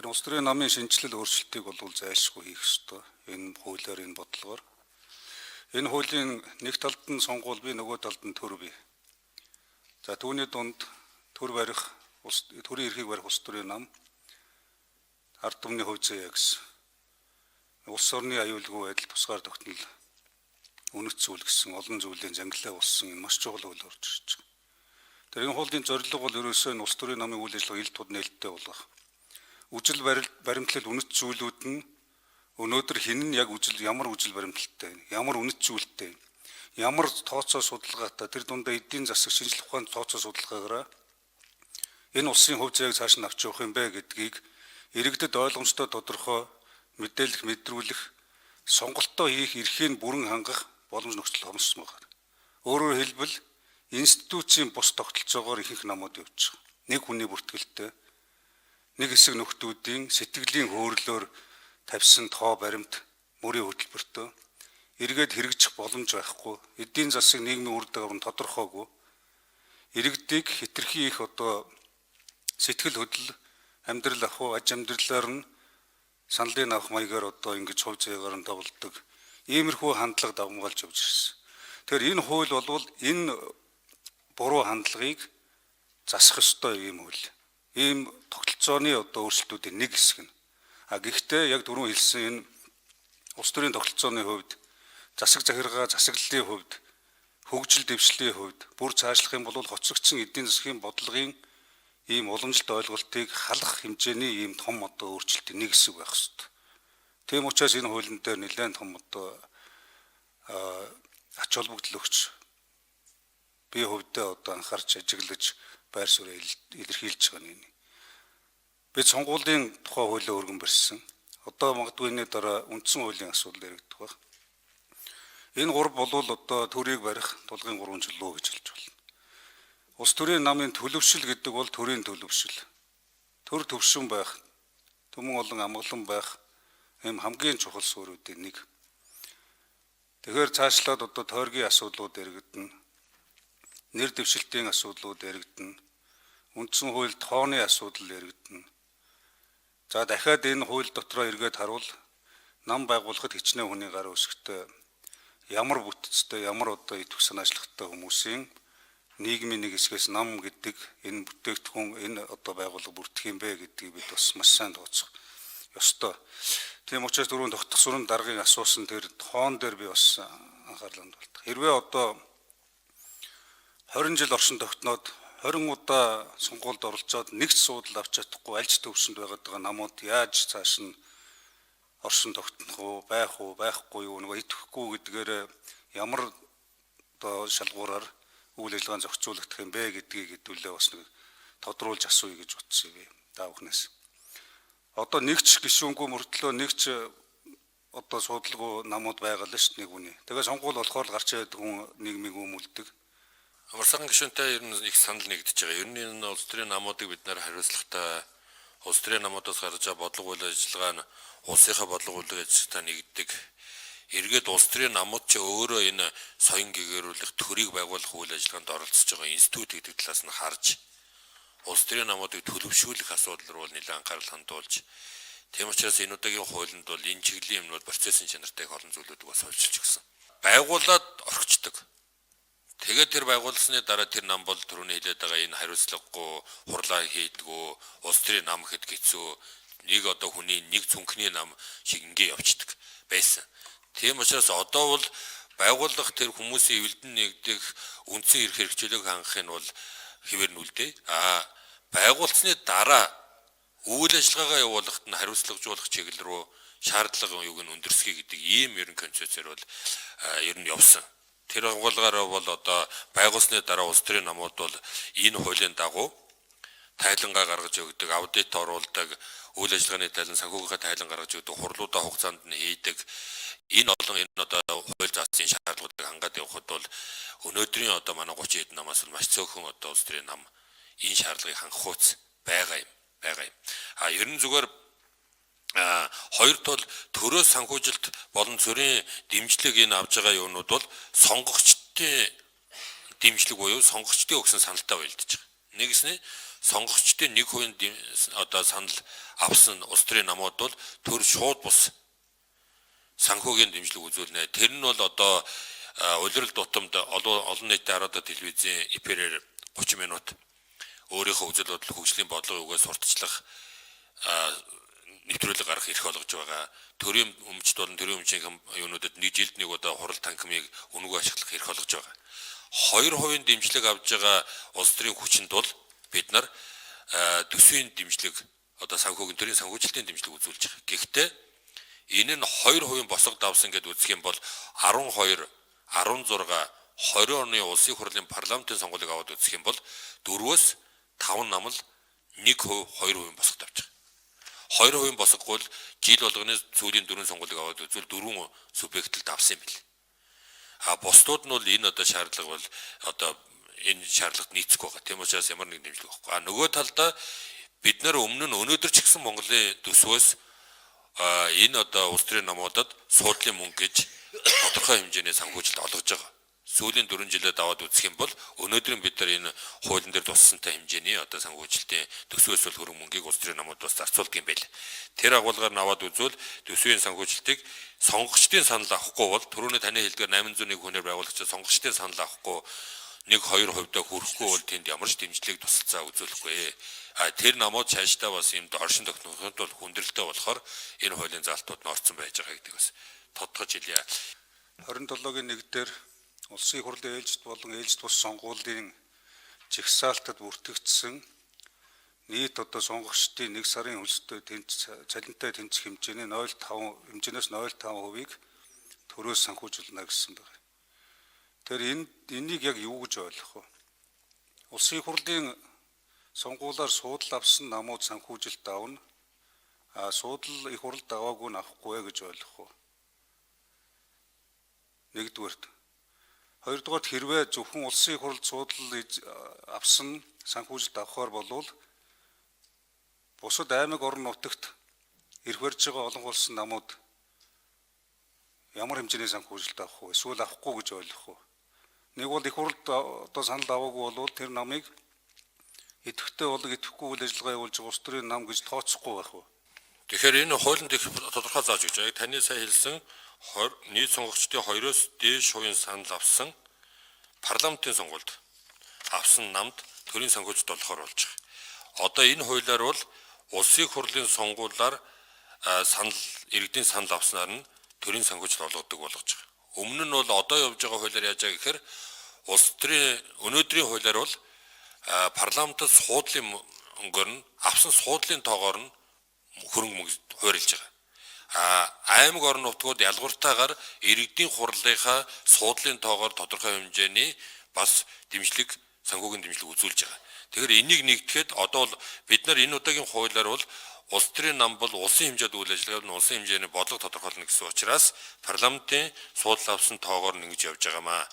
Тэр улс төрийн намын шинэчлэл өөрчлөлтийг бол зайлшгүй хийх ёстой. Энэ хуулиар, энэ бодлогоор. Энэ хуулийн нэг талд нь сонгуул бий, нөгөө талд нь төр бий. За, түүний дунд төр барих улс төрийн эрхийг барих улс төрийн нам, ард түмний хувь заяа гэсэн улс орны аюулгүй байдал тусгаар тогтнол, үнэт зүйл гэсэн олон зүйлийн зангилаа болсон энэ маш чухал хууль орж ирж байгаа. Тэр энэ хуулийн зорилго бол ерөөсөө энэ улс төрийн намын үйл ажиллагаа ил тод нээлттэй болгох. Үжил баримтлал, үнэт зүйлүүд нь өнөөдөр хэн нь яг үжил, ямар үжил баримтлалтай, ямар үнэт зүйлтэй, ямар тооцоо судалгаатай, тэр дундаа эдийн засаг, шинжлэх ухааны тооцоо судалгаагаараа энэ улсын хувь заяаг цааш нь авч явах юм бэ гэдгийг иргэдэд ойлгомжтой, тодорхой мэдээлэх, мэдрүүлэх, сонголтоо хийх эрхийг бүрэн хангах боломж нөхцөл хомссон байна. Өөрөөр хэлбэл, институцийн бус тогтолцоогоор ихэнх намууд явж байгаа. Нэг хүний бүртгэлтэй, нэг хэсэг нөхдүүдийн сэтгэлийн хөөрлөөр тавьсан тоо баримт, мөрийн хөтөлбөртөө эргээд хэрэгжих боломж байхгүй. Эдийн засаг, нийгмийн үр дагавар нь тодорхойгүй. Иргэдийг хэтэрхий их одоо сэтгэл хөдлөл, амьдрал ахуй, аж амьдралаар нь саналын авах маягаар одоо ингэж хувь заяагаар нь тоглодог. Иймэрхүү хандлага давамгайлж явж ирсэн. Тэгэхээр энэ хууль бол энэ буруу хандлагыг засах ёстой ийм хууль. Ийм тогтолцооны одоо өөрчлөлтүүдийн нэг хэсэг нь. А гэхдээ яг түрүүн хэлсэн энэ улс төрийн тогтолцооны хувьд, засаг захиргаа, засаглалын хувьд, хөгжил дэвшлийн хувьд бүр цаашлах юм бол хоцрогдсон эдийн засгийн бодлогын ийм уламжлалт ойлголтыг халах хэмжээний ийм том одоо өөрчлөлтийн нэг хэсэг байх ёстой. Тийм учраас энэ хуулийн дээр нэлээд том одоо ач холбогдол өгч, би хувьдаа одоо анхаарч, ажиглаж, байр сууриа илэрхийлж байгаа юм. Бид сонгуулийн тухай хуулиа өргөн барьсан. Одоо магадгүй энэ дараа үндсэн хуулийн асуудал яригдах байх. Энэ гурав болвол одоо төрийг барих тулгын гурван чулуу гэж хэлж байна. Улс төрийн намын төлөвшил гэдэг бол төрийн төлөвшил. Төр төвшин байх, түмэн олон амгалан байх ийм хамгийн чухал суурьуудын нэг. Тэгэхээр цаашлаад одоо тойргийн асуудлууд яригдана. Нэр дэвшилтийн асуудлууд яригдана. Үндсэн хууль, тооны асуудал яригдана. За, дахиад энэ хууль дотроо эргээд харуул нам байгуулахад хичнээн хүний гар үсгтэй, ямар бүтцтэй, ямар одоо идэвх санаачлагтай хүмүүсийн нийгмийн нэг хэсгээс нам гэдэг энэ бүтээгдэхүүн, энэ одоо байгууллага бүрдэх юм бэ гэдгийг бид бас маш сайн тооцох ёстой. Тийм учраас түрүүн тогтох сүрэн даргын асуусан тэр тоон дээр би бас анхаарал хандуулах. Хэрвээ одоо 20 жил оршин тогтноод, 20 удаа сонгуульд оролцоод, нэг ч суудал авч чадахгүй аль ч төвшөнд байгаад байгаа намууд яаж цааш нь оршин тогтнох уу, байх уу, байхгүй юу, нөгөө идэхгүй гэдгээр ямар одоо шалгуураар үйл ажиллагаа зохицуулагдах юм бэ гэдгийг хэдүүлээ бас нэг тодруулж асууя гэж бодсон юм та бүхнээс. Одоо нэг ч гишүүнгүй мөртлөө, нэг ч одоо суудалгүй намууд байгаа л шүү дээ, нэг үний. Тэгээ сонгуул болохоор л гарч ирээд хүн нийгмийг өмүүлдэг. Амарсахан гишүүнтэй ер нь их санал нэгдэж байгаа. Ер нь энэ улс төрийн намуудыг бид нар хариуцлагатай, улс төрийн намуудаас гарч байгаа бодлого үйл ажиллагаа нь улсынхаа бодлого үйл ажиллагаатай нэгддэг. Эргээд улс төрийн намууд ч өөрөө энэ соён гэгээрүүлэх, төрийг байгуулах үйл ажиллагаанд оролцож байгаа институт гэдэг талаас нь харж, улс төрийн намуудыг төлөвшүүлэх асуудал руу нэлээд анхаарал хандуулж, тийм учраас энэ удаагийн хуулинд бол энэ чиглэлийн юмнууд, процессын чанартай их олон зүйлүүдийг бас хувьчилж өгсөн. Байгуулад орхичдог. Тэгээд тэр байгуулсны дараа тэр нам бол түрүүний хэлээд байгаа энэ хариуцлагагүй, хурлаа хийдгүү, улс төрийн нам гэхэд хэцүү, нэг одоо хүний нэг цүнхний нам шиг ингээ явцдаг байсан. Тийм учраас одоо бол байгууллага тэр хүмүүсийн эвлэдэн нэгдэх үндсэн эрх хэрэгчлээг хангах нь бол хэвээр нь үлдээ. А байгуулсны дараа үйл ажиллагаагаа явуулахад нь хариуцлагажуулах чиглэл рүү шаардлага юуг нь өндөрсгий гэдэг ийм ерөн концепцээр бол ер нь явсан. Тэр агуулгаараа бол одоо байгуулсны дараа улс төрийн намууд бол энэ хуулийн дагуу тайлангаа гаргаж өгдөг, аудит оруулдаг, үйл ажиллагааны тайлан, санхүүгийнхаа тайлан гаргаж өгдөг, хурлуудаа хугацаанд нь хийдэг. Энэ олон энэ одоо хууль заасан шаардлагуудыг хангаад явхад бол өнөөдрийн одоо манай 30 хэдэн намаас бол маш цөөхөн одоо улс төрийн нам энэ шаардлагыг хангах хууц байгаа юм, байгаа юм. А ер нь зүгээр хоёр тул төрөөс санхүүжилт болон цөрийн дэмжлэг энэ авж байгаа юунууд бол сонгогчдын дэмжлэг буюу сонгогчдын өгсөн саналтай уялдаж байгаа. Нэгсний сонгогчдын 1% одоо санал авсан улс төрийн намууд бол төр шууд бус санхүүгийн дэмжлэг үзүүлнэ. Тэр нь бол одоо улирал тутамд олон нийтийн 10 телевизийн эфирээр 30 минут өөрийнхөө үзэл бодол хөгжлийн бодлогын үгээ сурталчлах нэвтрүүлэг гаргах эрх олгож байгаа. Төрийн өмчт болон төрийн өмчийн юунуудад нэг жилд нэг удаа хурал танхимыг үнэгүй ашиглах эрх олгож байгаа. 2% дэмжлэг авж байгаа улс төрийн хүчинд бол бид нар төсвийн дэмжлэг одоо санхүүгийн төрийн санхүүжилтийн дэмжлэг үзүүлж байгаа. Гэхдээ энэ нь 2% босго давсан гэдээ үзэх юм бол 12, 16, 20 оны улсын хурлын парламентын сонгуулийг аваад үзэх юм бол 4-өөс 5 нам л 1%, 2% босго давж байгаа. 2% босгогүй л жил болгоны сүүлийн 4 сонгуулийг аваад үзвэл 4 субъект л давсан юм бэл. А бусдууд нь бол энэ одоо шаардлага бол одоо энэ шаардлагад нийцэхгүй байгаа. Тийм учраас ямар нэг дэмжлэг байхгүй. А нөгөө талдаа бид нар өмнө нь өнөөдөр ч гэсэн Монголын төсвөөс энэ одоо улс төрийн намуудад суудлын мөнгө гэж тодорхой хэмжээний санхүүжилт олгож байгаа. Сүүлийн 4 жилээд аваад үзэх юм бол өнөөдрийн бид нар энэ хуулийн дээр тусалсантай хэмжээний одоо санхүүжилтийн төсвөөс бол хөрөнгө мөнгийг улс төрийн намууд бас зарцуулдаг юм байл. Тэр агуулгаар нь аваад үзвэл төсвийн санхүүжилтийг сонгогчдын санал авахгүй бол түрүүний таны хэлдгээр 801 хүнээр байгуулагчид сонгогчдын санал авахгүй 1 2% хүрэхгүй бол тэнд ямар ч дэмжлэг тусалцаа үзүүлэхгүй. А тэр намууд цаашдаа бас юм оршин тогтноход бол хүндрэлтэй болохоор энэ хуулийн заалтууд нь орцсон байж байгаа гэдэг бас тодтогч хэлье. 27-гийн 1 дээр Улсын их хурлын ээлжит болон ээлжит бус сонгуулийн жагсаалтад бүртгэгдсэн нийт одоо сонгогчдын нэг сарын хөлстэй тэнц цалинтай тэнцэх хэмжээний 0.5 хэмжээнээс 0.5%-ийг төрөөс санхүүжүүлнэ гэсэн байна. Тэгэхээр энэ энийг яг юу гэж ойлгох вэ? Улсын их хурлын сонгуулиар суудал авсан намууд санхүүжилт авна. А суудал их хуралд аваагүй нь авахгүй гэж ойлгох уу? Нэгдүгээрт. Хоёрдугаарт хэрвээ зөвхөн улсын их хурлд суудал авсан санхүүжилт авахар болвол бусад аймаг орон нутагт эрх барьж байгаа олон улсын намууд ямар хэмжээний санхүүжилт авах вэ? Эсвэл авахгүй гэж ойлгох уу? Нэг бол их хурлд одоо санал аваагүй болвол тэр намыг идэвхтэй болон идэвхгүй үйл ажиллагаа явуулж байгаа улс төрийн нам гэж тооцохгүй байх уу? Тэгэхээр энэ хуулинд их тодорхой зааж өгч байгаа. Яг таны сая хэлсэн 20 нийт сонгогчдын 2-оос дээш хувийн санал авсан парламентын сонгуульд авсан намд төрийн санхүүжилт болохоор болж байгаа. Одоо энэ хуулиар бол улсын хурлын сонгуулиар санал иргэдийн санал авснаар нь төрийн санхүүжилт олгодог болгож байгаа. Өмнө нь бол одоо явж байгаа хуулиар яаж байгаа гэхээр улс төрийн өнөөдрийн хуулиар бол парламентод суудлын мөнгөөр нь авсан суудлын тоогоор нь хөрөнгө мөнгө хуурилж байгаа. А аймаг орон нутгууд ялгууртайгаар иргэдийн хурлынхаа суудлын тоогоор тодорхой хэмжээний бас дэмжлэг санхүүгийн дэмжлэг үзүүлж байгаа. Тэгэхээр энийг нэгтгэхэд одоо бол бид нар энэ удаагийн хуулиар бол улс төрийн нам бол улсын хэмжээд үйл ажиллагаа нь улсын хэмжээний бодлого тодорхойлно гэсэн учраас парламентын суудал авсан тоогоор нь ингэж явж байгаамаа.